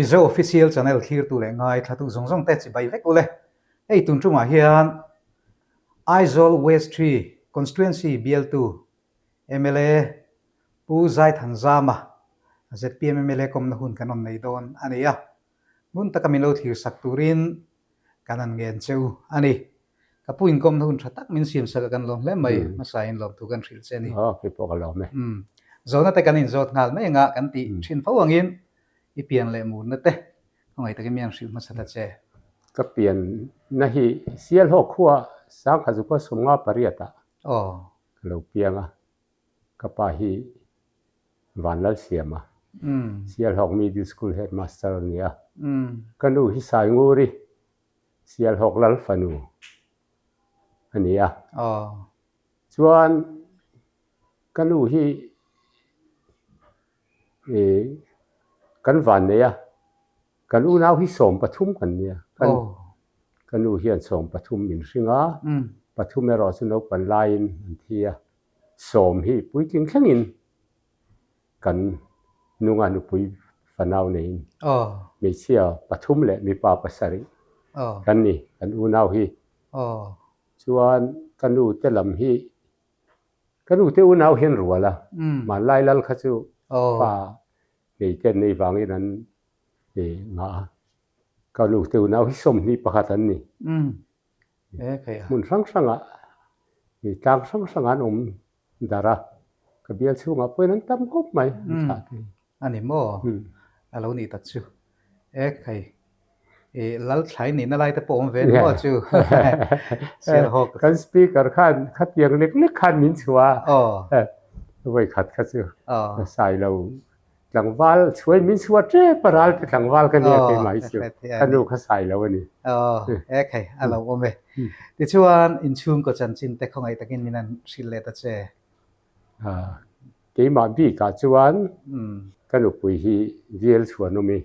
Mizo Official Channel thlirtu leh ngaithlatu zawng zawng te chibai vek ule. Hei tun tumah hian Aizawl West Tree Constituency bialtu mla Pu Zaithanzama zpm mla kawmna hun kan rawn nei dawn a ni a. Ngun taka min lo thlir sak turin kan han ngen che u a ni. Ka pu inkawmna hun tha tak min siam sak a kan lawm hle mai, hmasa in lawmthu kan hrilh che a ni. Aw, kei pawh ka lawm e. Umm, zawhna te kan inzawt nghal mai anga kan tih thin fo angin i pian leh murna te khawngaih takin mi an hrilh hmasa ta che. Ka pianna hi Sialhawk khua Sangkhazukhua 58 ah ka lo piang a, ka pa hi Vanlalsiama, Sialhawk Middle School Headmaster a ni a. Ka nu hi Sainguri, Sialhawk Lal fanu a ni a. Chuan ka nu hi kan van nei a, kan unau hi 13 kan nia. Ka nu hian 13 min hring a, pathum erawh chu naupan laiin an thi a. 10 hi puitling thlengin kan nunga nupui fanau neiin hmeichhia pathum leh mipa pasarih kan ni, kan unau hi. Chuan ka nu te lam hi, ka nu te unau hian rual a, hmanlai lal kha chu fa nei te an nei vangin an ngah a, ka nu te unau hi 21 an ni. Hmun hrang hrangah tlang hrang hrangah an awm darh a, ka bial chhungah pawhin an tam khawp mai an thlah te hi. A ni maw? A lo nih tak chu. E khai, i lal thlai nihna lai te pawh awm ve ni maw chu? Sialhawk. Kan speaker khan khatiang lek lek khan min chhuah a, vawi khat kha chu Sailo Tlangval chhuai min chhuah tep a ral te tlangval ka nia keimah hi chu ka nu kha sai lo a ni. Aw e khai a lo awm e. Tichuan inchhungkaw chanchin te khawngaih takin min han hrilh leh ta che. Keimah bikah chuan ka nupui hi Vial Chhuanawmi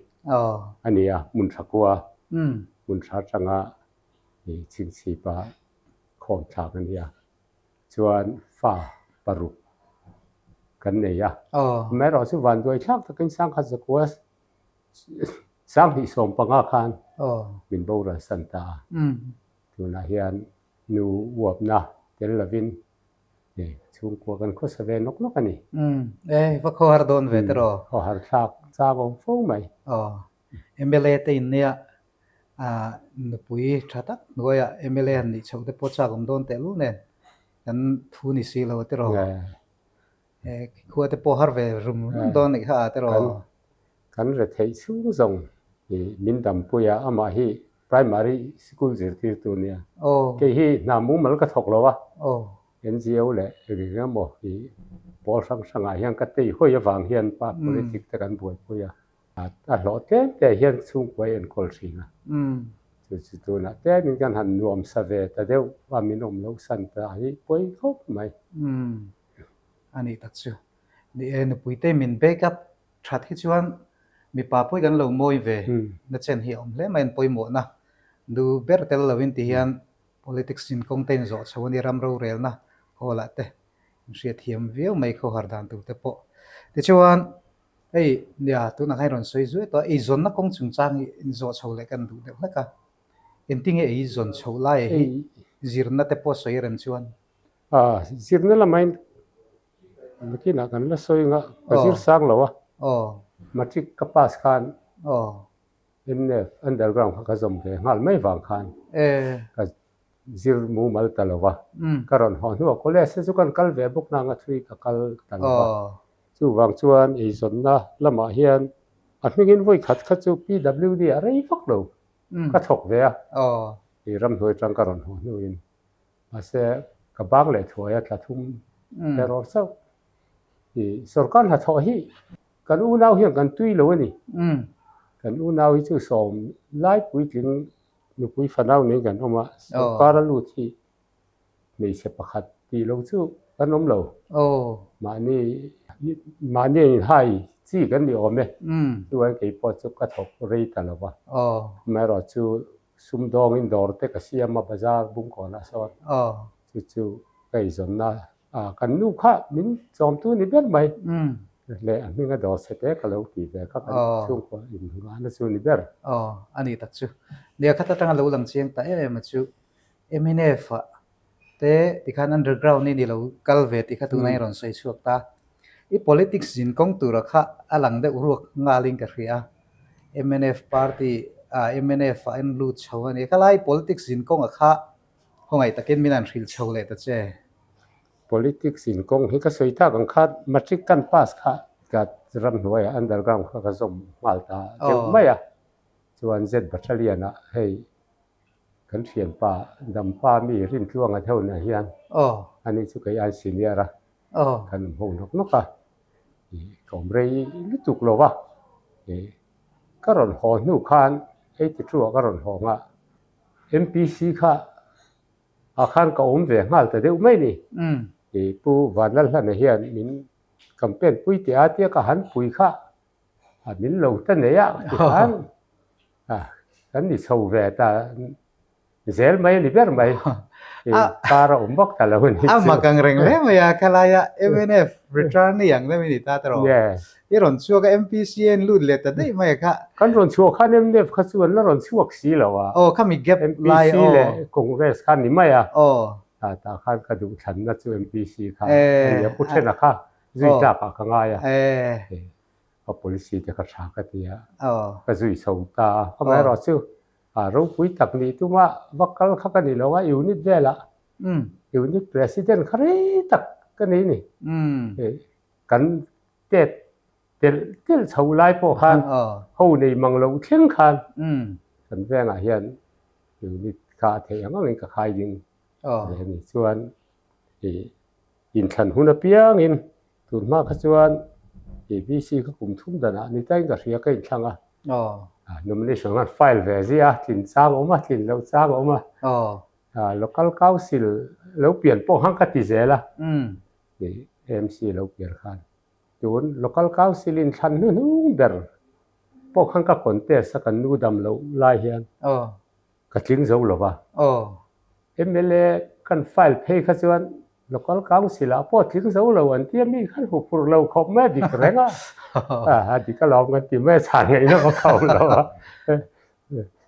a ni a, Hmuntha khua, Hmuntha atanga Chhingchhipa khawm thlak a ni a. Chuan fa paruk kan nei a. Amaherawh chu vanduai thlak takin sangkhat zakua 2015 khan min boral san ta a. Tunah hian nu uapna tel lovin chhungkua kan khawsa ve nawk nawk a ni. E, va khawhar dawn ve tiraw? Khawhar thlak chang awm fo mai. Mla te in nia nupui tha tak hnuaiah mla han nih chhoh te pawh chak awm dawn tehlul nen kan thu ni si lo a tiraw. Khua te pawh har ve rum rum dawn nih kha a tiraw. Kan retheih chhung zawng min dampui a, amah hi primary school zirtirtu nia. Kei hi hna mumal ka thawk lo a, NGO leh eng eng emaw hi pawl hrang hrangah hian ka tei hawi avang hian pa politic te kan buaipui a. A hlawh tlem te hian chhungkua i enkawl thin a. Chu chu tunah tlemin kan han nuam sa ve ta deuh a, min awm loh san ta hi pawi khawp mai. A nih tak chu. Ni e, nupui te min back up that hi chuan mipa pawi kan lo mawi ve na chen hi a awm hle mai, an pawimawhna du ber tel lovin ti hian politics in kawng te in zawh chho a ni, ram rorelna hall ah te in hriatthiam viau mai khawhar dan tur te pawh. Tichuan Hei, nia, tunah khan i rawn sawi zuai tawh a, eizawnna kawng chungchang hi inzawh chho leh kan duh deuh hlek a. Engtinge eizawn chhoh lai hi zirna te pawh sawi rem chuan? A, zirna lamain nakinah kan la sawi ang a, ka zir sang lo a. Matric ka pass khan MNF underground kha ka zawm ve nghal mai vang khan ka zir mumal ta lo va. Ka rawn haw hnuah college te chu kan kal ve bawk nang a thui ka kal ta lo va. Chuvang chuan eizawnna lamah hian a hmingin vawi khat kha chu PWD ah rei vak lo ka thawk ve a, i ramhnuai atang ka rawn haw hnuin. Mahse ka bang leh thuai a tla thum erawh chauh. I sorkar hnathawh hi kan unau hian kan tui lo a ni. Kan unau hi chu sawm lai puitling nupui fanau nei kan awm a, sorkar a lut hi hmeichhe pakhat tih lo chu kan awm lo. Mahni mahni a inhai chi kan ni awm e. Chuan kei pawh chu ka thawk rei ta lo va. Amaherawh chu sumdawngin dawr te ka siam a bazar bungkawnah sawn chu chu ka eizawnna a kan nu kha min chawmtu ni ber mai. Leh a hminga dawr chhe te ka lo ti ve kha kan chhungkua inngahna chu ni ber. Aw, a ni tak chu. Nia khat atanga lo lang chiang ta em em a chu mnf ah te tikhan underground i ni lo kal ve tih kha tuna i rawn sawi chhuak ta. I politics zin kawng tura kha a lang deuh ruak nghalin ka hria a. Mnf party ah mnf ah en lut chho a ni. Khalai politics zin kawnga kha khawngaih takin min han hrilh chho leh ta che. Politics in kawng hi ka sawi tak ang kha matric kan pass kha ka ramhnuaiah underground kha ka zawm nghal ta deuh mai a. Chuan Z Battalion ah hei kan thianpa Dampa mi Rintluanga deuh hian ani chu kei ai senior a kan awm ho nawk nawk a ka awm rei lutuk lo va ka rawn haw hnu khan 82 ah ka rawn haw nghah MPC kha ah khan ka awm ve nghal ta deuh mai ni. Pu Vanlalhlana hian min campaign pui teh a tia ka han pui kha a min lo ta nei a ti khan kan ni chho ve ta zel mai a ni ber mai. Kar a awm vak ta lo a ni chu. A mak ang reng hle mai a khalaia mnf return i ang deuh i ni ta tawh. I rawn chhuak a MPC a in lut leh ta daih mai a kha. Kan rawn chhuah khan mnf kha chu an la rawn chhuak si lo a. Aw khami gap lai aw. MPC leh Congress kha ni mai a. Aw. Tah tah khan ka duh thlanna chu MPC kha a ni a. Pu Thena kha zui tlak ah ka ngai a. Ka policy te kha tha ka ti a. Ka zui chho ta a. Amaherawhchu a ropui tak nih tuma va kal kha ka ni lo a unit velah unit president kha rei tak ka nei ni. Kan tet telh telh chho lai pawh khan ho nei mang loh thleng khan kan vengah hian unit kha a theih ang angin ka khai ding ve a ni. Chuan ih inthlan hun apiangin tun hma kha chuan ih VC kha kum thum danah ni tain ka hria ka inthlang a, nomination khan file ve ziah a, tlin chang a awm a, tlin loh chang a awm a, local council lo pian pawh khan ka ti zel a. Ih AMC lo pian khan tun Local Council in thlan hnuhnung ber pawh khan ka contest a kan nu dam loh lai hian ka tling zo lo va. Mla kan file phei kha chuan Local Council ah pawh tling zo lo an tia mi khan hu phur lo khawp mai a dik reng a, a dik alawm kan ti mai a chhan ngaihna va kho lo a.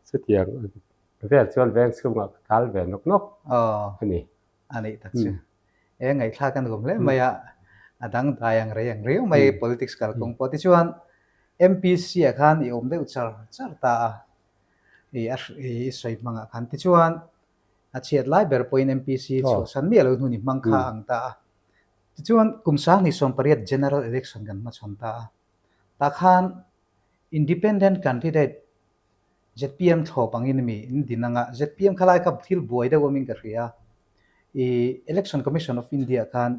Chutiang vel chuan veng chhungah ka tal ve nawk nawk a ni. A neih tak chu. E ngaihthlak a nuam hle mai a, a dang dai ang rei ang riau mai politics kalkawng pawh. Tichuan MPC ah khan i awm deuh char char ta a, i a i sawi hmangah khan. Tichuan a chhiat lai ber pawhin MPC chhuahsan miah lo hnu ni hmang kha ang ta a. Tichuan kum 2018 General Election kan hmachhawn ta a, tah khan Independent Candidate ZPM thlawp angin mi in din anga ZPM kha lai kha thil buai deuh awmin ka hria. I Election Commission of India khan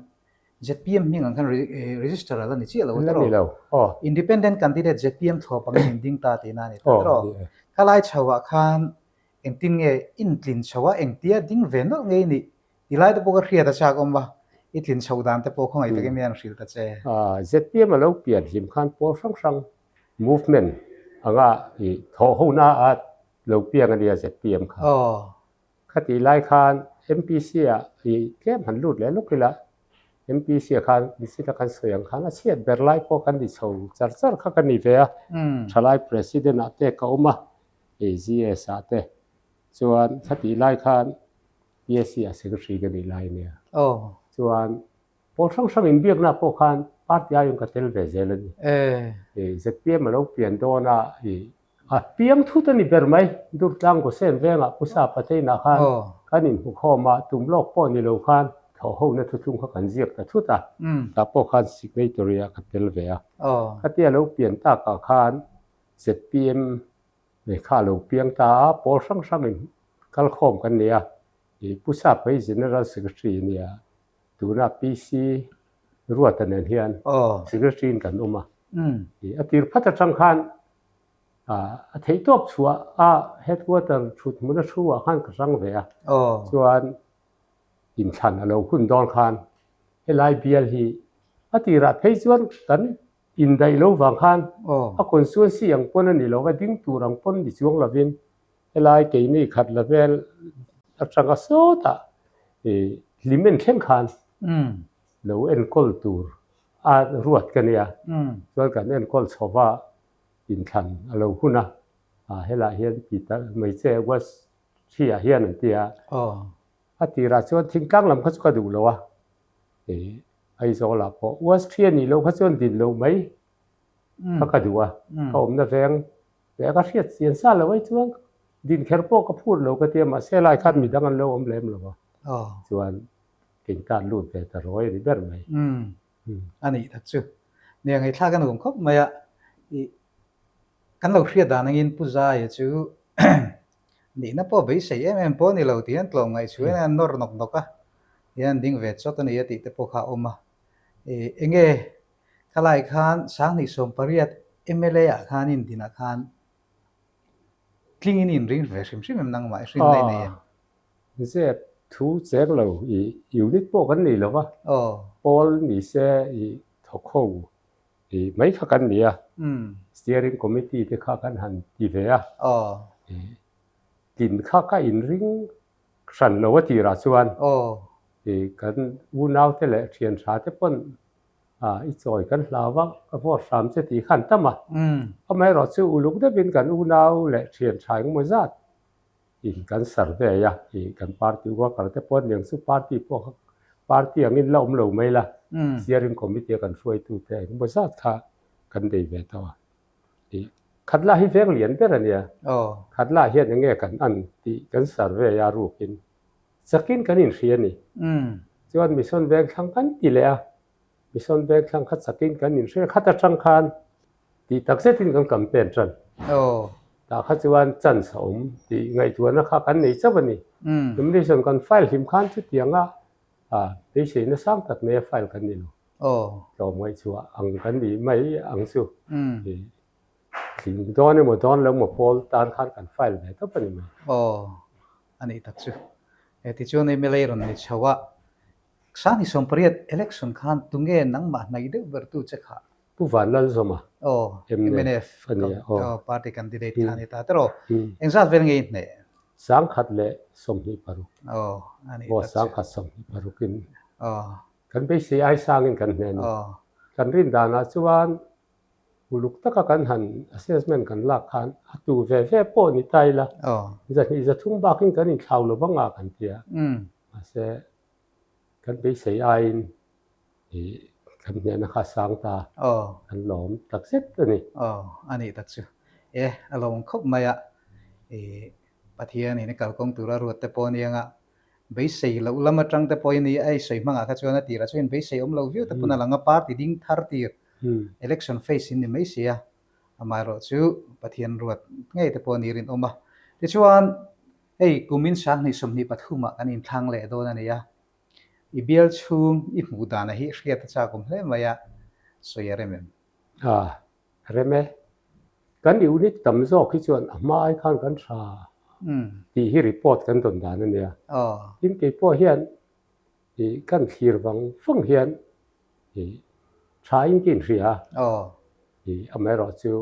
ZPM hming ang khan register a la ni chiah lo a tiraw? Independent candidate ZPM thlawp angin in ding ta tihna a ni ta tiraw? Kha lai chho ah khan engtin nge in tlin chho a, engtia ding ve nawlh nge i nih ti lai te pawh ka hriat a chak awm a, i tlin chho dan te pawh khawngaih takin mi an hrilh ta che. ZPM a lo pian hlim khan pawl hrang hrang Movement anga i thawh hona a lo piang a nia zpm kha. Khatih lai khan MPC ah i tlem han lut leh lawk ila MPC ah khan Misita kan sawi ang khan a chhiat ber lai pawh kan ni chho char char kha ka ni ve a. Thalai President ah te ka awm a, GS ah te chuan khatih lai khan PSC ah Secretary ka nih lai a nia. Chuan Pawl hrang hrang inbiakna pawh khan party aiawm ka tel ve zel a ni. Zpm a lo pian dawn a, a piang thut a ni ber mai. Durtlang Gosen vengah Pu Sapa te inah khan kan inhmukhawm a, tum lawk pawh ni lo khan thawhhona thuthlung kha kan ziak ta thut a, tah pawh khan signatory ah ka tel ve a. Khatia lo pian takah khan zpm lehkha a lo piang ta a, pawl hrang hrangin kalkhawm kan nei a, Pu Sapa hi General Secretary a ni a. Tuna PC Ruata nen hian Secretary in kan awm a. A tir phat atang khan a theihtawp chhuah a headquarter thut hmun a thu ah khan ka hrang ve a. Chuan inthlan a lo hun dawn khan helai bial hi a tirah phei chuan kan indaih lo vang khan a constituency ang pawn a ni lo va, ding tur ang pawn ni chuang lovin Helai keini khat la vel atanga sawtah i hlim en thleng khan lo enkawl tur a ruat ka nia. Chuan kan enkawl chho va inthlan a lo hun a, helaiah hian ti ta mai che West Tree ah hian an ti a. A tirah chuan thingtlang lam kha chu ka duh lo a, Aizawl ah pawh West Tree a nih loh kha chuan din loh mai kha ka duh a, ka awmna veng leh ka hriat chian sa lo ai chuan din kher pawh ka phut lo ka ti a, mahse lai khan midang an lo awm lem lo a, chuan keintan lut ve ta rawi a ni ber mai. A nih tak chu. Nia ngaihthlak a nuam khawp mai a, i kan lo hriat dan angin Pu Zaia chu nihna pawh beisei em em pawh a ni lo tih hian tlawm ngaih chhuain a nawr nawk nawk a, hian ding ve chawt a ni a tih te pawh kha a awm a. I enge khalai khan 2018 mla ah khan indinah khan tlingin inring ve hrim hrim em nangmah i hrinna i nei em? Zep thu cheng lo i unit pawh kan nei lo va, pawl ni se i thawk ho i mai kha kan ni a, steering committee te kha kan han ti ve a, i tlin kha ka inring hran lo a tirah chuan i kan unau te leh thian tha te pawn i chawi kan hlau va, ka vote hram che tih kha an tam a, amaherawhchu uluk deuhin kan unau leh thian tha engemaw zat In kan survey a, i kan party worker te pawh aniang chu party pawh kha party angin la awm lo mai la, steering committee a kan hruaitu te engemaw zat kha kan nei ve tawh a. I Khatla hi veng lian ber a nia, Khatla hian enge kan an tih kan survey a rukin chakin kan inhria a ni. Chuan mission veng thlang kan ti leh a, Mission veng thlang kha chakin kan inhria khat atang khan Tih tak zetin kan campaign tan. Tah kha chuan chance a awm tih ngaihtuahna kha kan nei chauh a ni. Nomination kan file hlim khan chutianga beiseina sang tak neia file kan ni lo. Tlawm ngaihchhuah ang kan nih mai ang chu. Tling dawn emaw dawn lo emaw pawl tan khan kan file ve tawp a ni mai. Aw, a nih tak chu. Tichuan mla rawn ni chho a, 2018 election khan tunge nangmah hnaih deuh ber tu che kha? Pu Vanlalzawma, Aw, mnf a ni a, aw. Party candidate kha a ni ta tiraw? Engzat vel nge i hneh? 1026. Aw, a nih tak chu. 1026 in. Aw. Kan beisei ai sangin kan hneh a ni. Aw. Kan rin danah chuan uluk taka kan han assessment kan lak khan a tu ve ve pawh ni ta ila, zahnih zathum bakin kan inthlau lo vang a kan ti a. Mahse, Kan beisei aiin ih kan hnehna kha a sang ta, kan lawm tak zet a ni. Aw, a nih tak chu. E, a lawm khawp mai a, ih Pathianin i kalkawng tura ruat te pawh aniang a, beisei loh lam atang te pawhin i a i sawi hmangah kha chuan a tirah chuan beisei awm lo viau te pawn a lang a, party ding thar tir election phase in ni mai si a, amaherawh chu Pathian ruat ngei te pawh a ni rinawm a. Tichuan, Hei kumin 2023 ah kan inthlang leh dawn a ni a, i bial chhung i hmuh dana hi hriat a chak awm hle mai a, sawi a rem em? A rem e. Kan unit tam zawk hi chuan a hma ai khan kan tha tih hi report kan dawn dan a nia. Tin kei pawh hian i kan thlir vang vang hian i tha in ka inhria a, i amaherawhchu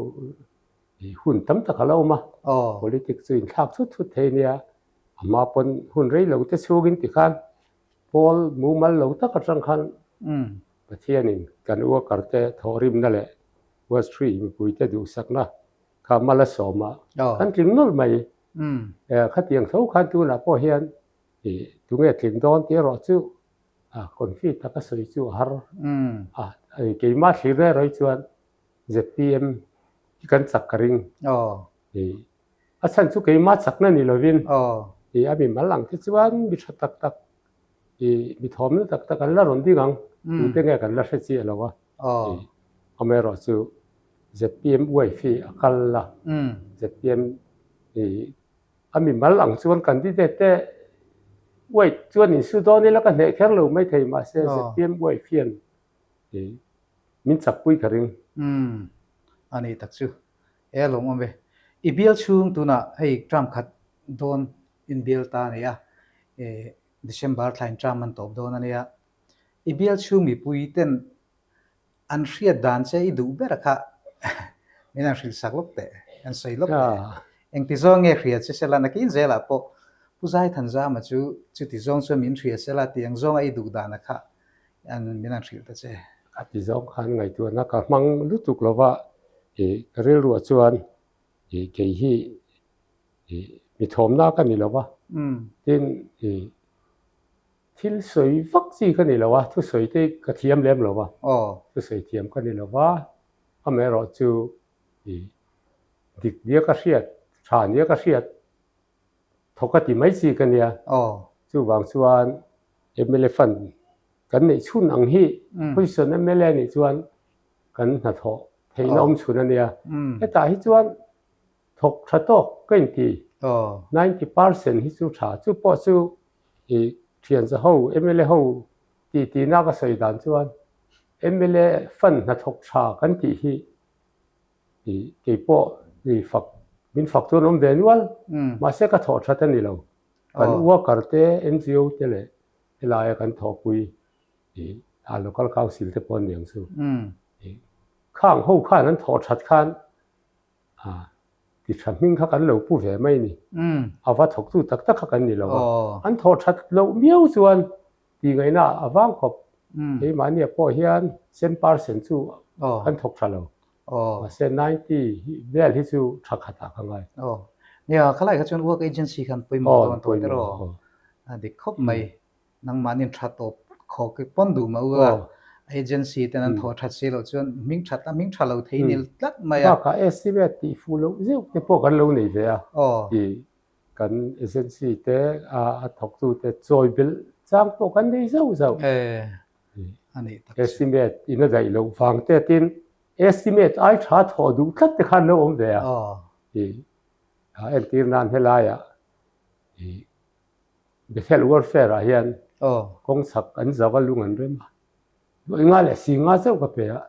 I hun tam tak a lo awm a, politics chu inthlak thut thut thei a nia, a hma pawn hun rei lo te chhungin tikhan pawl mumal lo tak atang khan Pathianin kan worker te thawhrimna leh Wall Street mipuite duhsakna kha mal a sawm a, kan tling nawlh mai. Khatiang tho khan tunah pawh hian tunge tling dawn tih erawh chu confit taka sawi chu a har a, keimah thlir erawh hi chuan ZPM hi kan chak ka ring. A chhan chu keimah chakna ni lovin a mi mal ang te chuan mi tha tak tak mi thawmna tak tak an la rawn ding ang tute nge kan la hre chiah lo a. Amaherawh chu ZPM wife hi a kal la ZPM a mi mal ang chuan candidate te wife chuan insu dawn ila ka hneh kher lo maithei mahse ZPM wife hian Min chakpui ka ring. Umm, a nih tak chu. E lawm awm e. I bial chhung tunah hei term khat dawn in bial ta a ni a, e December thla in term an tawp dawn a nia. I bial chhung mipui ten an hriat dan che i duh ber kha min han hrilh sak lawk teh, an sawi lawk teh. Engti zawng nge hria che sela nakin zelah pawh Pu Zaithanzama chu chuti zawng chuan min hria sela tih ang zawnga i duh dan a kha an min han hrilh ta che. A ti zawng khan ngaihtuahna ka hmang lutuk lo va, ih ka rilruah chuan ih kei hi ih mi thawmna ka ni lo va, tin ih thil sawi vak chi ka ni lo a, thusawi te ka thiam lem lo va, thusawi thiam ka ni lo va, amaherawhchu ih dik nia ka hriat, tha nia ka hriat thawk a ti mai chi ka nia. Chuvang chuan mla fund kan neih chhun ang hi position mla nih chuan kan hnathawh theihna awm chhun a nia. Hetah hi chuan thawk tha tawk ka inti. 90% hi chu tha. Chu pawh chu ih thianza ho mla ho tih tihna ka sawi dan chuan mla fund hnathawk tha kan tih hi Ih kei pawh ih fak min fak chuan awm ve nual mahse ka thawh that a ni lo. Kan worker te NGO te leh helaia kan thawhpui ih a local council te pawh an ni ang chu. Ih khang ho khan an thawh that khan ah ti tha hming kha kan lo pu ve mai a ni. A va thawktu tak tak kha kan ni lo a. An thawh that loh miau chuan tih ngaihna a vang khawp. Keimahnia pawh hian cent percent chu kan thawk tha lo. Mahse 90 vel hi chu tha khatah ka ngai. Aw. Nia, khalai kha chuan work agency khan pawimawh dawn tawh te rawh. A dik khawp mai. Nangmahniin tha tawp khawk i pawn duh mah u a. Agency ten an thawh that si loh chuan hming that a hming tha lo thei nil tlat mai a. Bakah estimate tih fuh loh zeuh te pawh kan lo nei ve a. Kan agency te a thawktu te chawi belh chang pawh kan nei zauh zauh. Estimate in a daih loh vang te tin estimate ai tha thawh duh tlat te khan lo awm ve a. A entir nan helaiah Bethel Warfare ah hian kawng chhak an zauh a lung an rem a. Luaih nga leh si nga chauh ka pe a.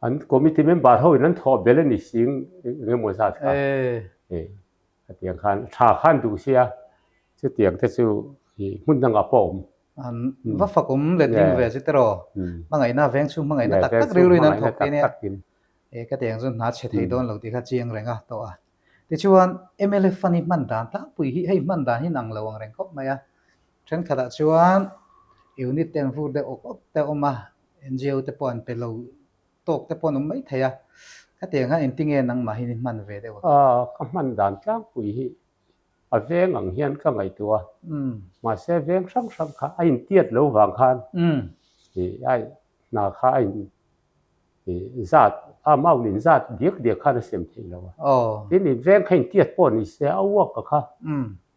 An committee member ho in an thawh bel a ni sing eng emaw zat kha. Hetiang khan tha khan duh sia chutiang te chu hmun dangah pawh a awm. An va fak awm let ding ve chu tiraw. Hmangaihna veng chhung hmangaihna tak tak rilruin an thawk nia. Ka tiang chu hna chhe thei dawn lo tih kha chiang reng a tawh a. Tichuan mla fund hi hman dan tlangpui hi hei hman dan hi nang lo ang reng khawp mai a. Thenkhatah chuan unit te an vur deuh awk awk te a awm a. NGO te pawh an pe lo tawk te pawh an awm mai thei a, khatiang khan engtinge nangmah hi ni hman ve deuh a? Ka hman dan tlangpui hi a veng ang hian ka ngaihtuah a, mahse veng hrang hrang kha a intiat lo vang khan ih a hna kha a in ih zat a amount in zat diak diak khan a sem theih lo a, tin in veng kha intiat pawh ni se a uak a kha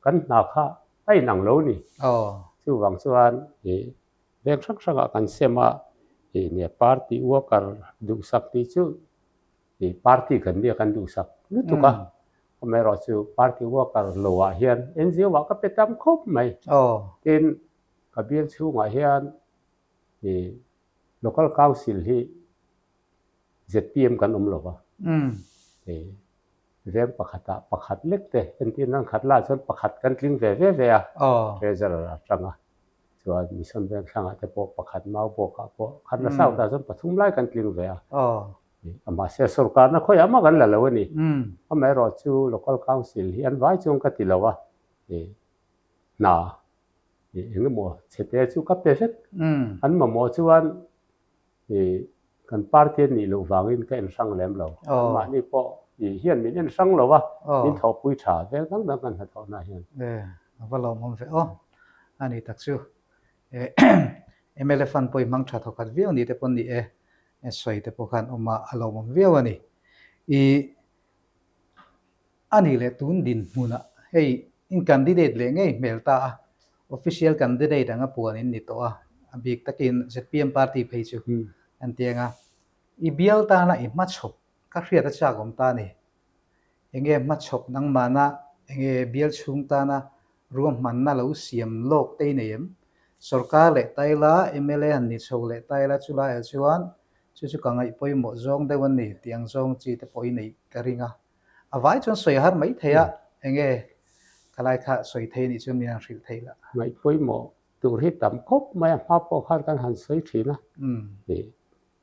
kan hna kha a inang lo ni, chuvang chuan ih Veng hrang hrangah kan sem a, ih nia party worker duhsak tih chu ih party kan nia kan duhsak lutuk a, amaherawh chu party worker lo ah hian NGO ah ka pe tam khawp mai. Tin, ka bial chhungah hian ih local council hi ZPM kan awm lo va, ih veng pakhatah pakhat lek te entir nan khat lah chuan pakhat kan tling ve ve ve a, treasurer atanga chuan mission veng thlangah te pawh pakhat mau bawkah pawh khatna south ah chuan pathum lai kan tling ve a, mahse sorkarna khawiah mah kan la lo a ni, amaherawh chu local council hi an vai chuan ka ti lo a, hna eng emaw chhete chu ka pe vek, an mamawh chuan Ih, kan party a nih loh vangin ka en hrang lem lo. Anmahni pawh ih hian min en hrang lo a, min thawhpui tha vel dang dang kan hnathawhna hian. E, a va lawmawm ve aw. A ni tak chu. E, mla fund pawh i hmang tha thawkhat viau ni te pawh ni e, sawi te pawh khan awm a, a lawmawm viau a ni. Ih, A nih leh tun dinhmunah hei in candidate leh ngei hmel ta a, official candidate anga puan in ni tawh a, a bik takin zpm party phei chu an ti ang a, i bial tana i hmachhawp ka hriat a chak awm ta a ni. Enge hmachhawp nangmahna enge bial chhung tana ruahmanna lo siam lawk te i nei em? Sorkar leh taila mla han ni chho leh taila chulaiah chuan chu chu ka ngaih pawimawh zawng deuh a ni tih ang zawng chi te pawh i neih ka ring a. A vai chuan sawi har mai thei a, enge khalai kha sawi thei anih chuan min han hrilh thei lah. Ngaih pawimawh tur hi tam khawp mai a, hma pawh khan kan han sawi thin a.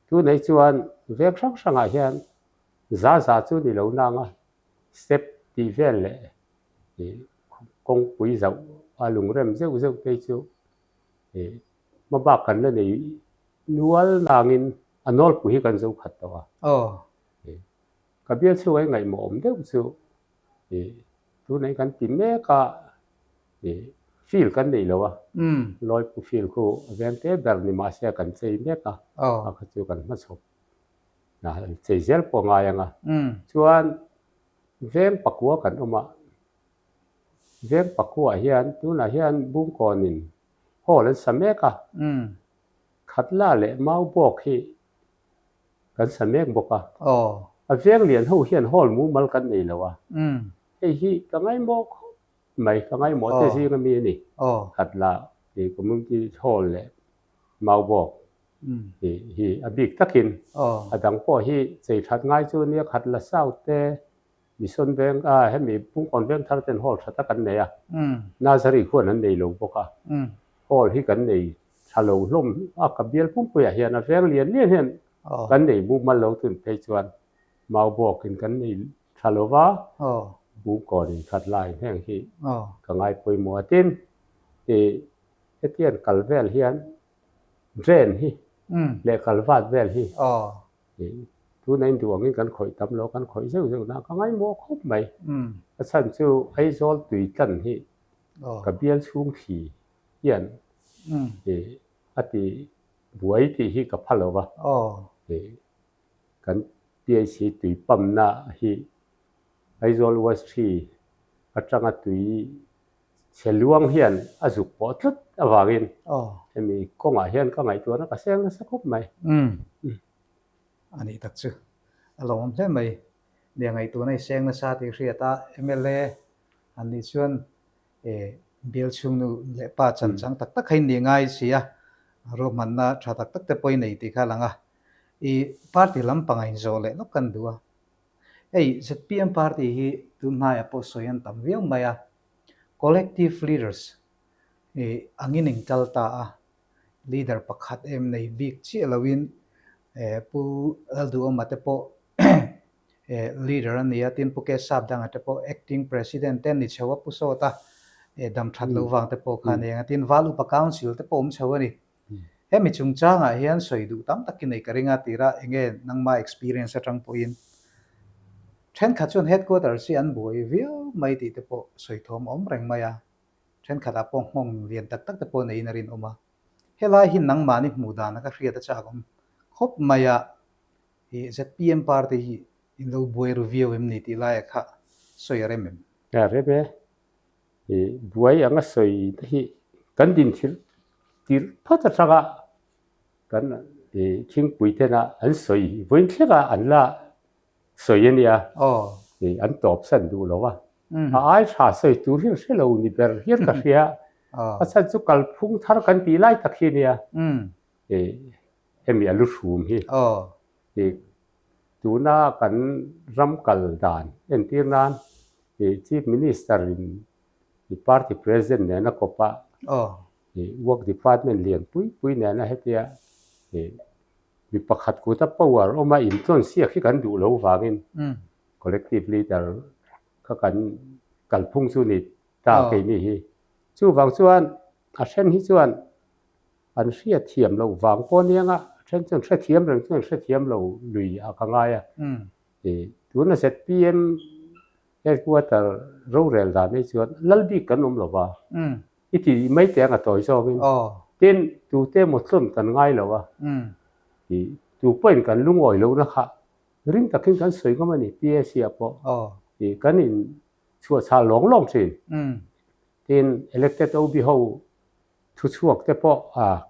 Tunei chuan veng hrang hrangah hian za za chu ni lo nang a, step tih vel leh kawngpui zauh a lungrem zeuh zeuh te chu hma bak kan la nei. Nual nangin a nawlpui hi kan zo khat tawh a. Ka bial chhunga i ngaihmawh awm deuh chu tunah kan ti mek a, field kan neih lo a, Lawipu field khu a veng te ber ni mah se kan chei mek a, a kha chu kan hmachhawp chei zel pawh a ngai ang a. Chuan veng pakua kan awm a, veng pakuah hian tunah hian Bungkawnin hall an sa mek a, Khatla leh Maubawk hi kan sa mek bawk a. A veng lian ho hian hall mumal kan nei lo a. Hei hi ka ngaimawh khawp mai, ka ngaimawh te zing ami a ni. Khatla tih community hall leh Maubawk tih hi a bik takin a dang pawh hi chei that ngai chu nia Khatla South te Mission veng a hemi Pungkawn veng thar ten hall tha tak an nei a, Nazari khuan an nei lo bawk a, hall hi kan nei tha lo hlawm a, ka bial pumpuiah hian a veng lian lian hian kan nei mumal lo tun phei chuan Maubawkin kan nei tha lo va, Pungkawn in khat lai heng hi ka ngai pawimawh a tin ih hetiang kal vel hian drain hi leh kal vat vel hi Tuna in duh angin kan khawih tam lo, kan khawih zeuh zeuh na ka ngaimawh khawp mai. A chhan chu Aizawl tui tlan hi ka bial chhung thli hian a ti buai tih hi ka pha lo va. Kan PHC tui pump-na hi Aizawl West Tree atanga tui Chhe luang hian a zuk pawh tlat avangin hemi kawngah hian ka ngaihtuahna ka seng nasa khawp mai. Umm. A nih tak chu. A lawmawm hle mai. Nia ngaihtuahna i seng nasa tih hriat a, mla an nih chuan bial chhungnu leh pa chanchang tak tak kha in nih ngai si a, ruahmanna tha tak tak te pawh i nei tih kha a lang a. I party lampangah inzawh leh lawk kan duh a. Hei zpm party hi tun hnaiah pawh sawi an tam viau mai a, collective leaders angin in kal ta a, leader pakhat em nei bik chiah loin Pu Lalduhawma te pawh leader a ni a, tin Pu Kesap danga te pawh acting president te an ni chho a, Pu Sawta dam that loh vang te pawh kha a ni ang a, tin Val Upa Council te pawh awm chho a ni. Hemi chungchangah hian sawi duh tam takin nei ka ring a, tira enge nangma experience atang pawhin thenkhat chuan headquarters hi an buai viau mai tih te pawh sawi thawm a awm reng mai a, thenkhatah pawh nghawng lian tak tak te pawh neiin a rinawm a. Helai hi nangmahni hmuh dana ka hriat a chak awm khawp mai a, i zpm party hi in lo buai ru viau em ni tih laia kha sawi a rem em? A rem e. I buai anga sawi te hi kan din thil tirh phawt atanga kan i thingpui tena an sawi vawiin thleng a an la sawi a nia i an tawp san duh lo a, a ai tha sawi tur hian hre lo ni ber hian ka hria a chhan chu kalphung thar kan tih lai tak hi a nia i hemi a lu hrum hi i tuna kan ram kal dan entir nan i Chief Minister in i party president nena kawp a, i work department lian pui pui nena hetia i mi pakhat kuta power awma intlawn siak hi kan duh lo vangin collective leader kha kan kalphung chu ni ta keini hi. Chuvang chuan a then hi chuan an hriatthiam loh vang pawh anianga a then chuan hrethiam reng chuan hrethiam lo lui ah ka ngai a. Tuna zpm headquarter rorel dan hi chuan lal bik kan awm lo va, i ti mai teh ang a tawi zawngin. Tin, tute emaw tlawn kan ngai lo a, tu pawhin kan lungawi lohna kha ring takin kan sawi ngam a ni, PAC ah pawh kan in chhuahchhah lawng lawng thin. Tin, elected OB ho thuchhuak te pawh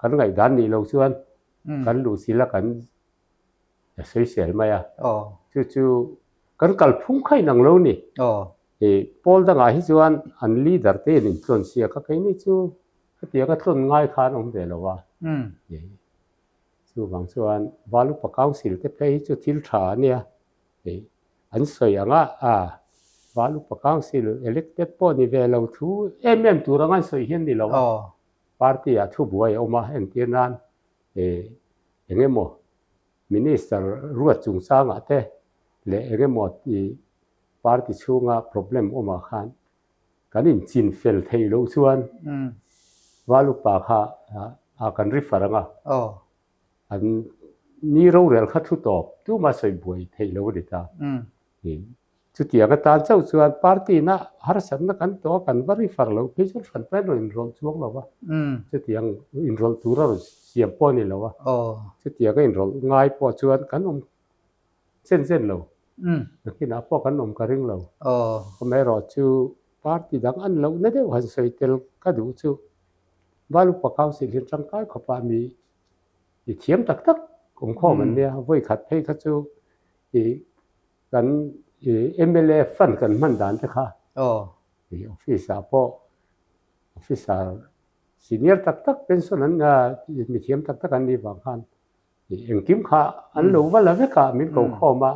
kan ngaihdan nih loh chuan kan luhchilh a kan a sawisel mai a. Chu chu kan kalphung kha inang lo ni. I pawl dangah hi chuan an leader te in intlawn siak a, keini chu hetiang a tlawn ngai kha an awm ve lo a. Chuvang chuan Valupa Council te phei hi chu thil tha a nia. An sawi ang a, a Valupa Council elected pawh ni ve lo thu em em tur anga an sawi hian ni lo a. Party ah thubuai a awm a, entir nan eng emaw Minister ruat chungchangah te leh eng emaw i party chhunga problem awmah khan kan inchin fel theih loh chuan Valupa kha a kan refer ang a. An ni rorel kha thu tawp tumah sawi buai theih lo a ni ta. Chutiang atan chauh chuan party na harsatna kan tawh a, kan va refer loh phei chuan hran pahin rawn inrawlh chuang lo va, chutiang inrawlh tur a rawn siam pawh a ni lo a, chutianga inrawlh ngai pawh chuan kan awm chen chen lo, nakinah pawh kan awm ka ring lo. Amaherawhchu party dang an lohna deuh han sawi tel ka duh chu Valupa Council hian tangkai khawpah mi i thiam tak tak awmkhawm an nia, vawi khat phei kha chu i kan i mla fund kan hman dan te kha i office ah pawh officer senior tak tak pension an mi thiam tak tak an nih vang khan i engkim kha an lo va la vek a min ko khawm a.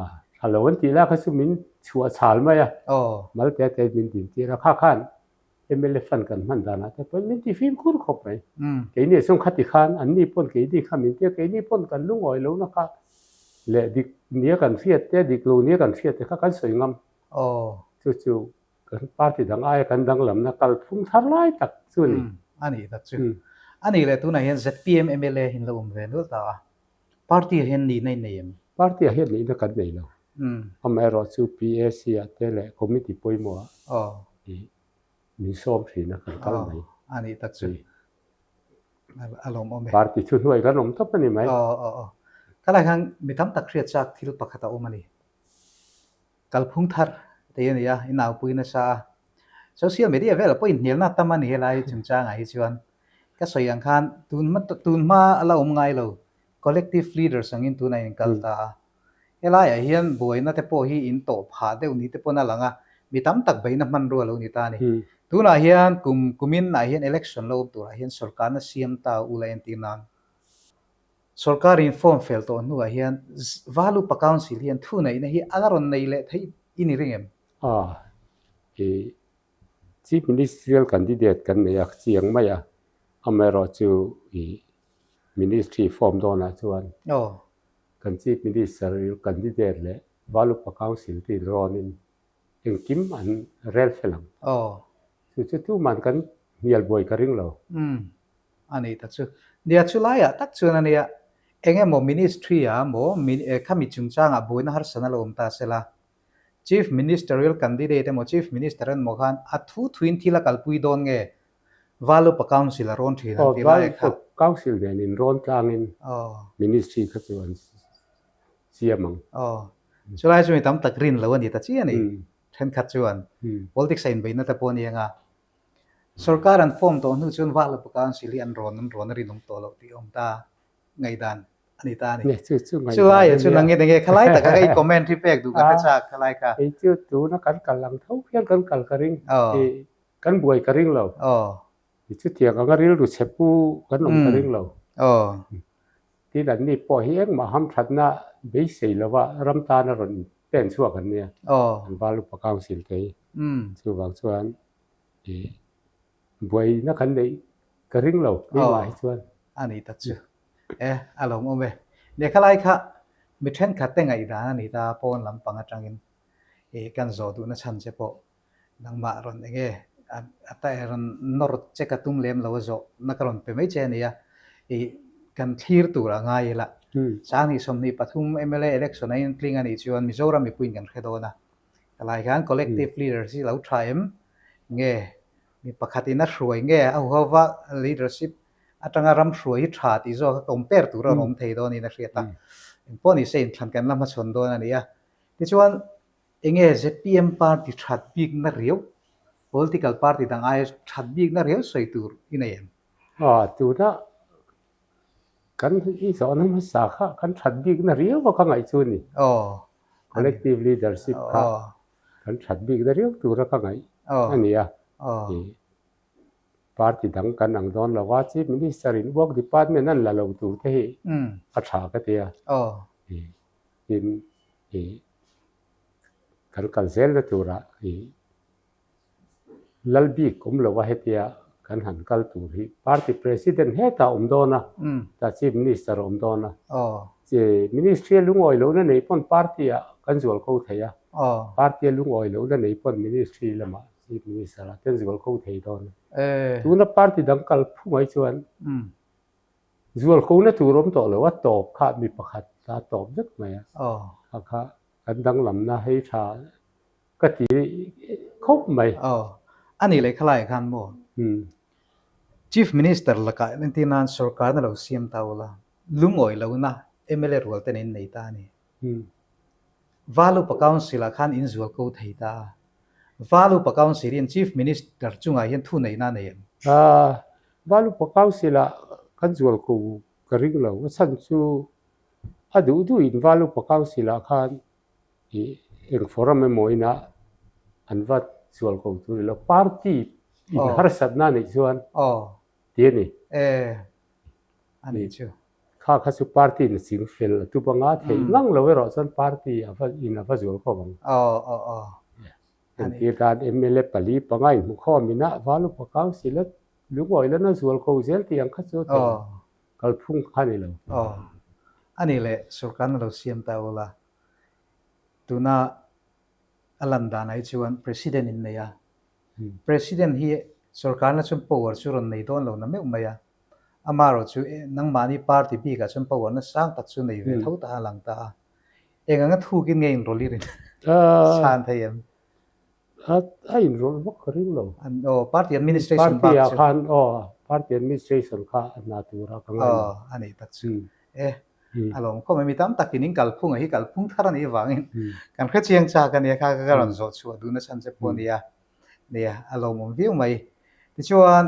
A tha lo an tih lai kha chu min chhuah chhal mai a, mal te te min din tir a, kha khan mla fund kan hman danah te pawhin min ti fimkhur khawp mai. Keini chuan khati khan anni pawn keini kha min tia, keini pawn kan lungawi lohna kha leh dik nia kan hriat te, dik lo nia kan hriat te kha kan sawi ngam. Chu chu kan party dang aia kan danglamna kal phung thar lai tak chu a ni. A nih tak chu. A nih leh tunah hian zpm mla in lo awm ve nual ta a. Party ah hian nihna in nei em? Party ah hian nihna kan nei lo. Amaherawhchu PAC ah te leh committee pawimawh ah min sawm thin a, kan kal mai. A nih tak chu. A lawmawm e. Party thuhnuai kan awm tawp a ni mai. Aw aw aw. Khalai khan mi tam tak hriat chak thil pakhat a awm a ni. Kalphung thar tih a ni a, i naupui nasa a. Social media velah pawh inhnialna tam a ni helai chungchangah hi chuan ka sawi ang khan tun hma a la awm ngai lo, collective leaders angin tunah in kal ta a. Helaiah hian buaina te pawh hi in tawh phah deuh ni te pawn a lang a, mi tam tak beihna hmanrua lo ni ta a ni. Tunah hian kum kumin ah hian election lo awm turah hian sorkarna siam ta ula entir nan Sorkar in form fel tawh hnuah hian Valupa Council hian thuneihna hi a la rawn nei leh theih i ni ring em? A, i Chief Ministerial candidate kan nei a, chiang mai a, amaherawhchu i Ministry form dawnah chuan kan Chief Ministerial candidate leh Valupa Council te inrawnin engkim an rel fel ang. Chu chu tuman kan hnial buai ka ring lo. Umm, a ni ta chu. Nia chu laiah tak chuan a nia, eng emaw ministry ah maw khami chungchangah buaina harsana lo awm ta sela, Chief Ministerial candidate emaw Chief Minister emaw khan a thu thuin thil a kalpui dawn nge Valupa Council a rawn thin an ti lai kha. Aw, Valupa Council nen in rawn tlangin Ministry kha chu an siam ang. Aw, chulai chu mi tam tak rin lo a ni ta chiah a ni. Thenkhat chuan politics a inbeihna te pawh a ni ang a, sorkar an form tawh hnu chuan Valupa Council hi an rawn an rawn a rinawm tawh loh tih a awm ta ngaihdan a ni ta a ni. Chu aia chu nang enge khalai taka ka i comment hi pek duh ka hre chak khalai kha. Kei chu tuna kan kal ang tho hian kan kal ka ring, kan buai ka ring lo. Chutiang anga rilru chhe pu kan awm ka ring lo. Tin anni pawh hi engmah hamthatna beisei lova ram tan a rawn pen chhuak an nia, an Valupa Council te hi. Chuvang chuan buaina kan neih ka ring lo keimah hi chuan. A ni tak chu. E, a lawmawm e. Lehkha lai kha mi thenkhat te ngaihdan a ni ta pawn lampang atangin kan zawh duhna chhan che pawh Nangmah rawn eng nge a ta rawn nawr che ka tum lem lo a zawh na ka rawn pe mai che a nia. I kan thlir tur a ngai ila. Sanghnih 23 mla election a intling a nih chuan Mizoram mipuiin kan hre dawn a. Helai hian collective leaders hi lo tha em nge mi pakhatin a hruai nge a huhova leadership atanga ram hruai hi tha tih zawk a compare tur a rawn awm thei dawnin a hriat a. Engpawh ni se inthlan kan la hmachhawn dawn a ni a. Tichuan Enge zpm party that bikna riau, political party dang aia that bikna riau sawi tur i nei em? Aw, tuna kan i zawhna hmasa kha kan that bikna riau a ka ngaih chu a ni. Aw. Collective leadership kha kan that bikna riau tura ka ngaih a ni a. Party dang kan ang dawn lo a, Chief Minister in Work Department an la lo tur te hi a tha ka ti a. Tin, i kan kal zelna turah i lal bik awm lo a hetia kan han kal tur hi party president hetah awm dawn a, tah chief minister a awm dawn a, ministry a lungawi lohna nei pawn party ah kan zual ko thei a, party a lungawi lohna nei pawn ministry lamah chief minister ah te an zual ko thei dawn a. Tuna party dang kal phu mai chuan. Zualkona tur awm tawh lo a tawp kha mi pakhat a tawp vek mai a. Kha kha kan danglamna hei tha ka ti khawp mai. Aw, a nih leh khalaiah khan maw? Chief Minister lakah entir nan sorkarna lo siam ta ula, lungawi lohna mla rual ten in nei ta a ni. Valupa Council ah khan in zual ko thei ta a. Valupa Council hian Chief Minister chungah hian thu neihna a nei em? Valupa Council ah kan zual ko ka ring lo. A chhan chu a duh duh in Valupa Council ah khan ih eng forum emaw inah an va zual ko tur ilo. Party in harsatna a neih chuan ti a ni. A nih chu. Kha kha chu party in a ching fel a tup anga theih ngang lo erawh chuan party a va in a va zual khawp ang. Aw aw aw. Entir tan mla pali panga in hmu khawm ina val upa council a lungawi lana zual ko zel tih ang kha chu theih lo. Kalphung kha ni lo. Aw. A nih leh sorkar na lo siam ta ula. Tuna a lan danah hi chuan president in nei a. President hi sorkarna chuan power chu rawn nei dawn lo na meuh mai a. Amaherawh chu nangmahni party bikah chuan power na sang tak chu nei ve tho ta a lang ta a. Eng anga thukin nge inrawlh i rin chhan thei em? A inrawlh vak ka ring lo. Aw, party administration bak chu. Party ah khan aw, party administration kha a hna tura ka ngai lo. Aw, a nih tak chu. E, a lawm khawp mai. Mi tam takin in kalphung a hi kalphung thar a nih avangin kan hrechiang chak a nia kha ka rawn zawh chhuah duhna chhan che pawh a nia. Nia, a lawmawm viau mai. Tichuan,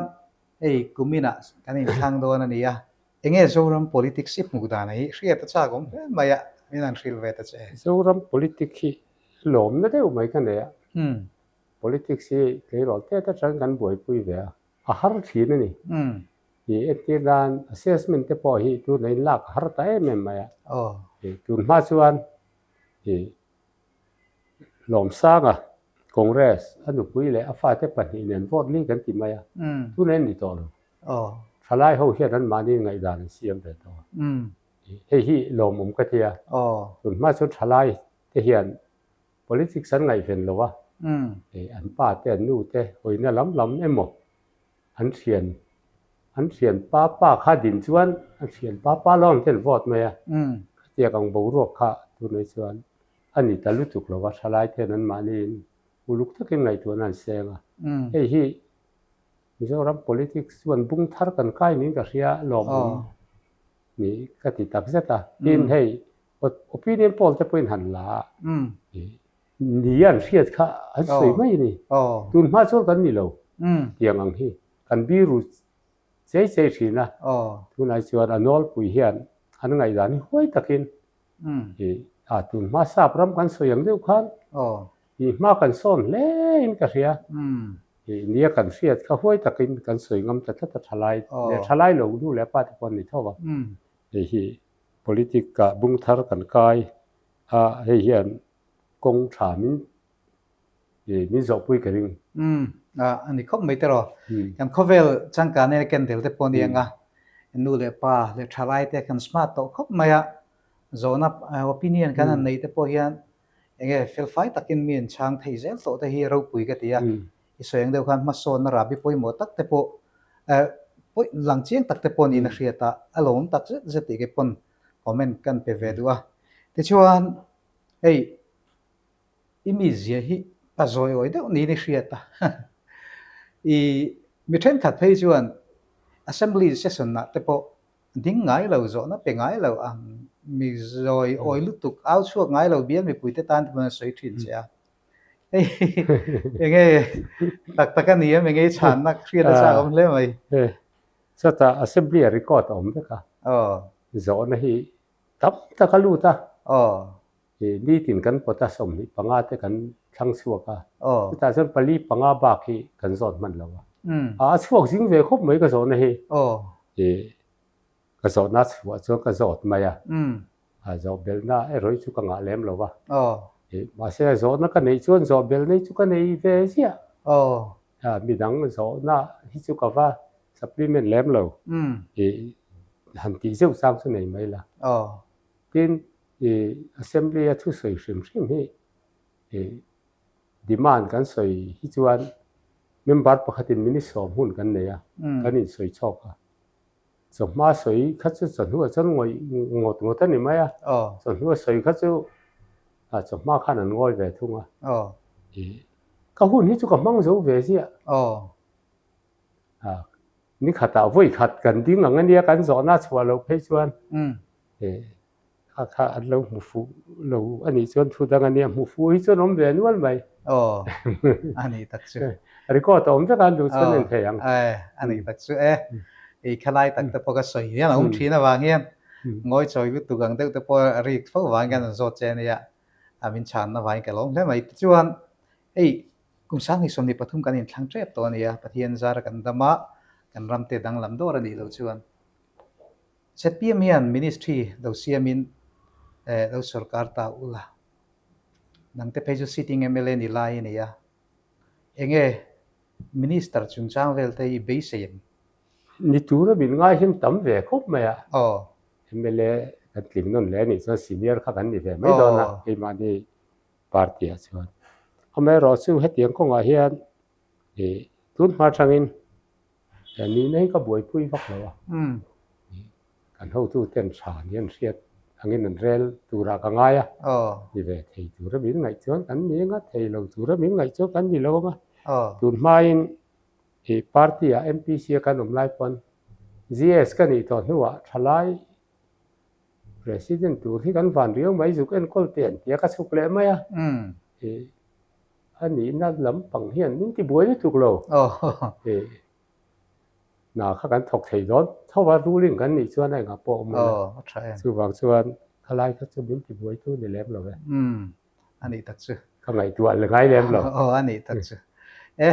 hei kuminah kan inthlang dawn a ni a, enge Zoram politics i hmuh dan hi hriat a chak awm hle mai a, min han hrilh ve ta che. Zoram politics hi lawmna deuh mai ka nei a, politics hi tleirawl tet atangin kan buaipui ve a, a har thin a ni. Ih entir nan assessment te pawh hi tunah in lak a har ta em em mai a. Ih tun hma chuan ih Lawmsanga Congress a nupui leh a fate pahnih nen vote li kan ti mai a, tunah in ni tawh lo. Thalai ho hian an mahni ngaihdan an siam ve tawh a. Hei hi lawmawm ka ti a. Tun hma chuan thalai te hian politics an ngaihven lo a, an pa te an nu te hawina lam lam emaw An thian, an thian pa pa kha din chuan an thian pa pa lawng ten vote mai a, khatiang ang boruak kha tunah chuan a ni ta lutuk lo va, thalai ten an mahniin uluk takin ngaihtuahna an seng a. Hei hi Mizoram politics chuan bung thar kan kai niin ka hria lawmawm ni ka ti tak zet a. Tin hei opinion poll te pawhin han la a, Ni an hriat kha an sawi mai a ni. Tun hma chuan kan ni lo tiang ang hi. Kan biru chei chei thin a. Tunai chuan a nawlpui hian an ngaihdan hi huai takin a tun hma sap ram kan sawi ang deuh khan i hma kan sawn hle in ka hria. Nia kan hriat kha huai takin kan sawi ngam ta tlat a thalai leh thalai lo nu leh pa te pawh an ni tho va. Hei hi politic ah bung thar kan kai a hei hian kawng tha min min zawhpui ka ring. Umm a ni khawp mai tiraw. Kan khawvel changkan nen ken tel te pawh ania nga nu leh pa leh thalai te kan smart tawh khawp mai a, zawhna opinion kan han neih te pawh hian enge felfai takin mi an chhang thei zel tawh te hi ropui ka ti a, i sawi ang deuh khan hmasawnna rahbi pawimawh tak te pawh pawi lang chiang tak te pawh niin a hriat a, a lawmawm tak zet zet tih kei pawn comment kan pe ve duh a. Tichuan Hei, i mizia hi a zawiawi deuh niin i hriat a. I mi thenkhat phei chuan Assembly session-ah te pawh ding ngai lo, zawhna pe ngai lo ang, mi zawiawi lutuk, au chhuak ngai lo bial mipuite tan te pawh an sawi thin che a. Hei, enge tak tak a ni em, enge i chhanna hriat a chak awm hle mai. Chutah Assembly-a record a awm vek a, zawhna hi Tam tak a lut a. Aw. I nitin kan pawt a 25 te kan thlang chhuak a. Aw. Chutah chuan pali panga bak hi kan zawt hman lo a. A chhuak zing ve khawp mai ka zawhna hi. Aw. I ka zawhna chhuah chuan ka zawt mai a. A zawh belhna erawh hi chu ka ngah lem lo va. Aw. I mahse a zawhna ka neih chuan zawh belhna hi chu ka nei ve ziah. Aw. A midang zawhna hi chu ka va supplement lem lo. I han tih zeuh chang chu nei mai la. Tin, i assembly a thusawi hrim hrim hi i demand kan sawi hi chuan member pakhatin minute sawm hun kan nei a, kan insawi chhawk a. Chawhma sawi kha chu chawhnu ah chuan ngawih ngawt ngawt a ni mai a, chawhnu a sawi kha chu chawhma khan an ngawi ve thung a. Ka hun hi chu ka hmang zo ve ziah. Ni khatah vawi khat kan ding ang ania kan zawhna chhuah loh phei chuan Kha kha an lo hmu fuh lo a nih chuan thu dang a nia, hmu fuh hi chuan awm ve nual mai. Aw, a nih tak chu. Record a awm vek a, an duh chuan en thei ang. Aw, a nih tak chu e. I khalai tak te pawh ka sawi hian a awm thin avang hian ngawi chawi lutuk ang deuh te pawh a rik fo vang hian an zawt che a nia, a min chhanna vangin ka lawm hle mai. Tichuan, hei kum 2023 kan inthlang tep tawh a nia, Pathian zara kan dam a, kan ram te danglam dawr a nih loh chuan. ZPM hian Ministry lo siamin lo sorkar ta ula. Nangte phei chu sitting mla ni lai a ni a. Enge Minister chungchang vel te hi beisei em? Ni tura min ngai hian tam ve khawp mai a. Mla kan tling nawn leh a nih chuan senior kha kan ni ve mai dawn a keimahni party ah chuan. Amaherawh chu hetiang kawngah hian tun hma atangin Nihna hi ka buaipui vak lo a, kan hotuten tha ni an hriat angin an rel turah ka ngai a, ni ve thei tura min ngaih chuan kan ni anga, thei lo tura min ngaih chuan kan ni lo anga. Tun hmain ih party ah MPC a kan awm lai pawn GS ka nih tawh hnuah thalai President tur hi kan van riau mai zuk enkawl teh an tia ka chhuk leh mai a, ih A nihna lampang hian min ti buai lutuk lo. Ih, hna kha kan thawk thei dawn tho a, ruling kan nih chuan a engah pawh a awm lo e. Chuvang chuan khalai kha chu min ti buaitu ni lem lo e. A nih tak chu. Ka ngaihtuah la ngai lem lo. Aw, a nih tak chu. E,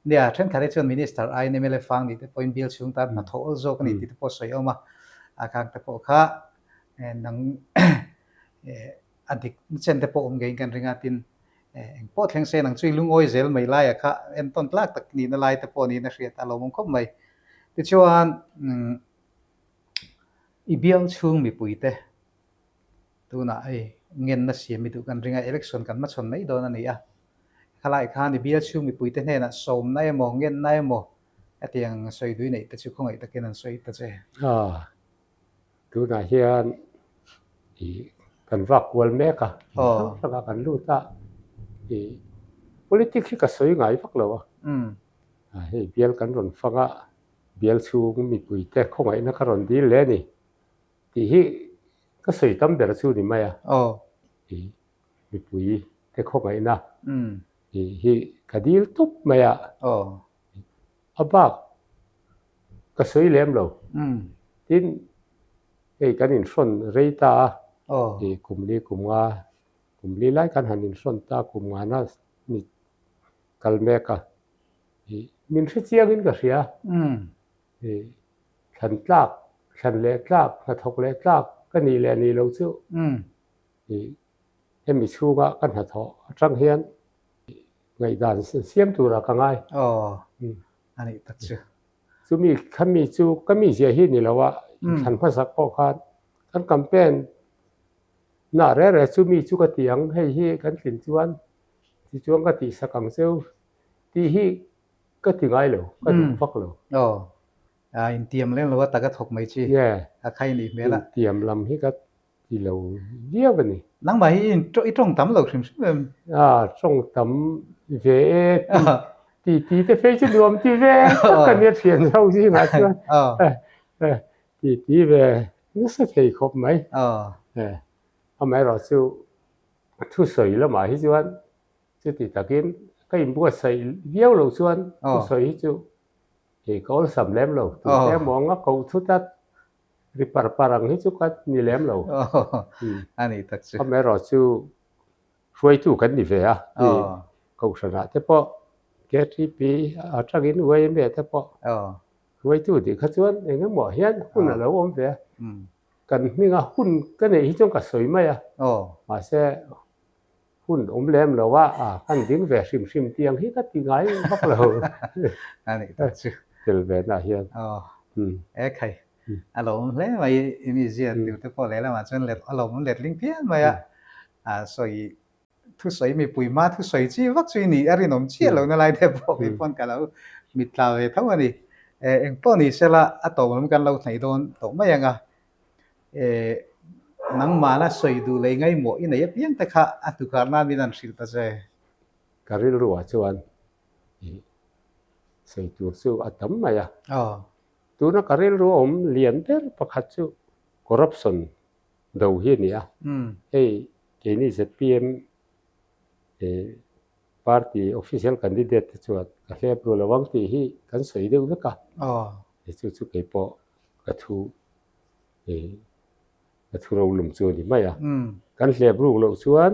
nia, thenkhat hi chuan Minister aiin mla fang nih te pawhin bial chhung tan hna thawh awl zawk a ni tih te pawh sawi a awm a. A khang te pawh kha nang a dik chen te pawh awm ngeiin kan ring a, tin eng pawh thleng se nang chu i lungawi zel mai laia kha entawn tlak tak nihna lai te pawh niin a hriat a lawmawm khawp mai. Tichuan i bial chhung mipui te tunah hei ngenna siam i duh kan ring a, election kan hmachhawn mai dawn a ni a, khalai khan i bial chhung mipui te hnenah sawmna emaw ngenna emaw hetiang sawi dui neih te chu khawngaih takin an sawi ta che. Tunah hian ih kan vak kual mek a, in hrang hrangah kan lut a, ih politics hi ka sawi ngai vak lo a, hei bial kan rawn fang a, bial chhung mipui te khawngaihna ka rawn dil leh a ni tih hi ka sawi tam ber chu ni mai a, ih mipui te khawngaihna tih hi ka dil tup mai a. A bak ka sawi lem lo. Tin, hei kan inhrawn rei ta a, ih kum li kum nga, kum li lai kan han inhrawn ta kum ngana ni kal mek a, ih min hre chiangin ka hria. Ih thlan tlak, thlan leh tlak, hnathawk leh tlak ka nih leh nih lo chu ih hemi chhunga ka hnathawh atang hian Ngaihdan siam turah ka ngai. Aw, a nih tak chu. Chumi khami chu ka mi zia hi ni lo a, inthlan hmasak pawh khan kan campaign nah reh reh chumi chu ka ti ang, hei hi kan tlin chuan tichuan ka tihsak ang cheu tih hi ka ti ngai lo, ka duh vak lo. Aw, intiam lem lo a taka thawk mai chi a khai nih hmel a. Intiam lam hi ka Ti lo viau a ni. Nangmah hi i tawng tam lo hrim hrim em? A, tawng tam ve e ti ti te phei chu nuam ti ve tak a nia thian ho zingah chuan ti ti ve nasa thei khawp mai. Amaherawh chu thusawi lamah hi chuan chuti takin ka inbuatsaih viau loh chuan thusawi hi chu ka awlsam lem lo. Tute emaw anga koh thut a Ri par par ang hi chu ka ni lem lo. A ni tak chu. Amaherawh chu hruaitu kan ni ve a, Kohhranah te pawh KTP atangin YMA te pawh hruaitu tih kha chuan eng emaw hian hun a lo awm ve a. Kan hminga hun ka neih hi chuan ka sawi mai a, mahse Hun awm lem lo a, a kan ding ve hrim hrim tih ang hi ka ti ngai vak lo. A nih tak chu. Tel ve na hian. Aw. E khai. A lo awm hle mai i mi zia tur te pawh lehlamah chuan let a lo awm let ling phian mai a. A sawi thusawi mipui hma thusawi chi vak chu i nih a rinawm chiah lo na lai te pawh kei pawn ka lo mit tla ve tho a ni. Eng pawh ni sela a tawp lam kan lo hnaih dawn tawh mai ang a. Nangmahna sawi duh leh ngaimawh i nei apiang te kha a hnukhar nan min han hrilh ta che. Ka rilruah chuan sawi tur chu a tam mai a. Tuna ka rilru a awm lian ber pakhat chu corruption do hi a ni a. Hei keini zpm Party official candidate te chuan ka hlep ru lo ang tih hi kan sawi deuh vek a. Chu chu kei pawh ka thu ka thu rolum chu a ni mai a. Kan hlep ruk loh chuan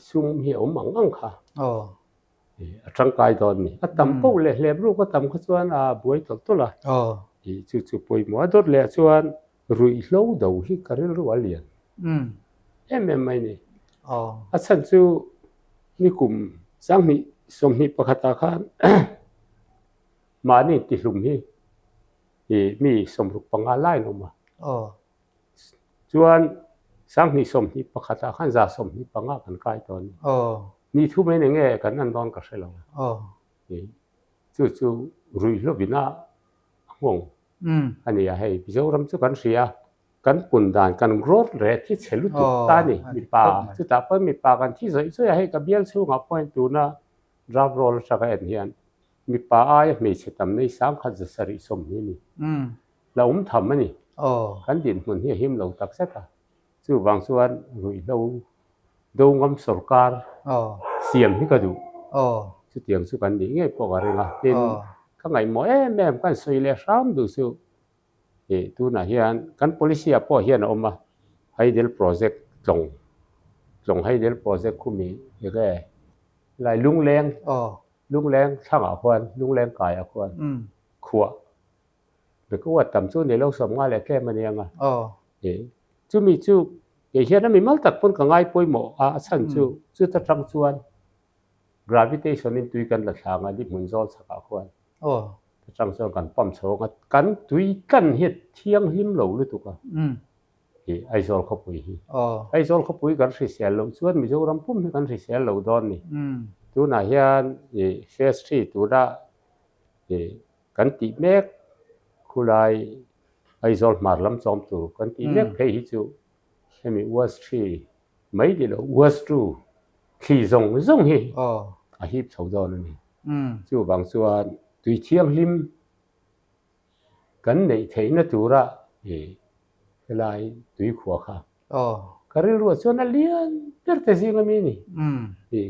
sum hi a awm ang ang kha a tangkai dawn a ni. A tam poh leh hlep ruk a tam kha chuan a buai tawlh tawlh a. Chu chu pawimawh a dawt leh chuan Ruihhlo do hi ka rilru a lian em em mai ni. A chhan chu nikum sanghnih 21 ah khan mahni tihlum hi mi 65 lai an awm a. Chuan sanghnih 21 ah khan 125 kan kai tawh a ni. Ni thu mai eng nge kan en dawn ka hre lo. Chu chu ruihhlovin a nghawng a ni a, hei Mizoram chu kan hria a, kan pun dan kan growth rate hi chhe lutuk ta a ni, mipa chutah pawh mipa kan thi zawih zawih a, hei ka bial chhungah pawh hian tuna draft roll atanga en hian mipa aia hmeichhe tam nei 1720 a ni, la awm tham a ni, kan dinhmun hi a him lo tak zet a. Chuvang chuan ruihhlo do ngam sorkar siam hi ka duh. Chutiang chu kan nih ngei pawh ka ring a. Tin, ka ngaihmawh em em kan sawi leh hram duh chu ih tunah hian kan policy ah pawh hian a awm a, Hydel project tlawng, tlawng Hydel project khumi enge lai Lungleng, Lungleng thlangah khuan, Lungleng kaiah khuan khuah Bekuat tam chu ni lo 50 leh tlem a ni ang a. Chumi chu kei hian a mimal tak pawn ka ngai pawimawh a, a chhan chu chuta tang chuan gravitation in tui kan la thlang a, lihmun zawl chhakah khuan ta tang chuan kan pump chho ang a, kan tui tlan hi a thianghlim lo lutuk a, Aizawl khawpui hi. Aizawl khawpui kan hrisel loh chuan Mizoram pum hi kan hrisel lo dawn a ni. Tunah hian phase three tuna Kan tih mek khulai Aizawl hmar lam chawm tur kan tih mek phei hi chu hemi West three mai ni lo West two thli zawng zawng hi a hip chho dawn a ni. Chuvang chuan tui thianghlim kan neih theihna tura helai tuikhua kha ka rilruah chuan a lian ber te zing ami a ni.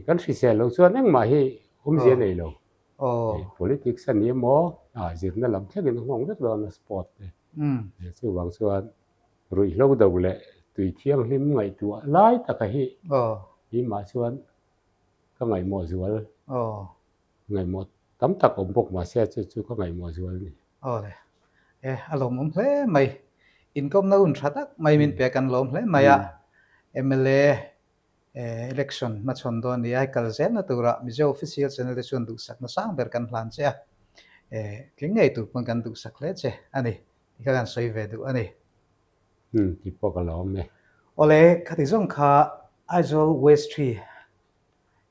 Kan hrisel loh chuan engmah hi awmzia nei lo. Politics a ni emaw zirna lam thlengin a nghawng vek dawn a sport te. Chuvang chuan ruihhlo do leh tui thianghlim ngaihtuah lai taka hi keimah chuan ka ngaihmawh zual ngaihmawh tam tak awm bawk mahse chu chu ka ngaihmawh zual a ni. Awle e a lawmawm hle mai. Inkawmna hun tha tak mai min pek an lawm hle mai a. Mla Election hmachhawn dawn a ni a, hei kal zelna turah Mizo Official Channel te chuan duhsakna sang ber kan hlan che a, tling ngei tur pawn kan duhsak hle che a ni tih kha kan sawi ve duh a ni. Umm tih pawh ka lo awm e. Awle, khati zawng kha Aizawl West Tree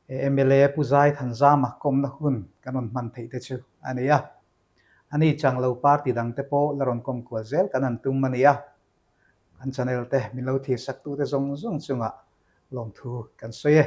mla Pu Zai Thanzama kawmna hun kan rawn hman theih te chu a ni a. Ani chang lo party dang te pawh la rawn kawm kual zel kan han tum a ni a. Kan channel te min lo thirsak tute zawng zawng chungah lawmthu kan sawi e.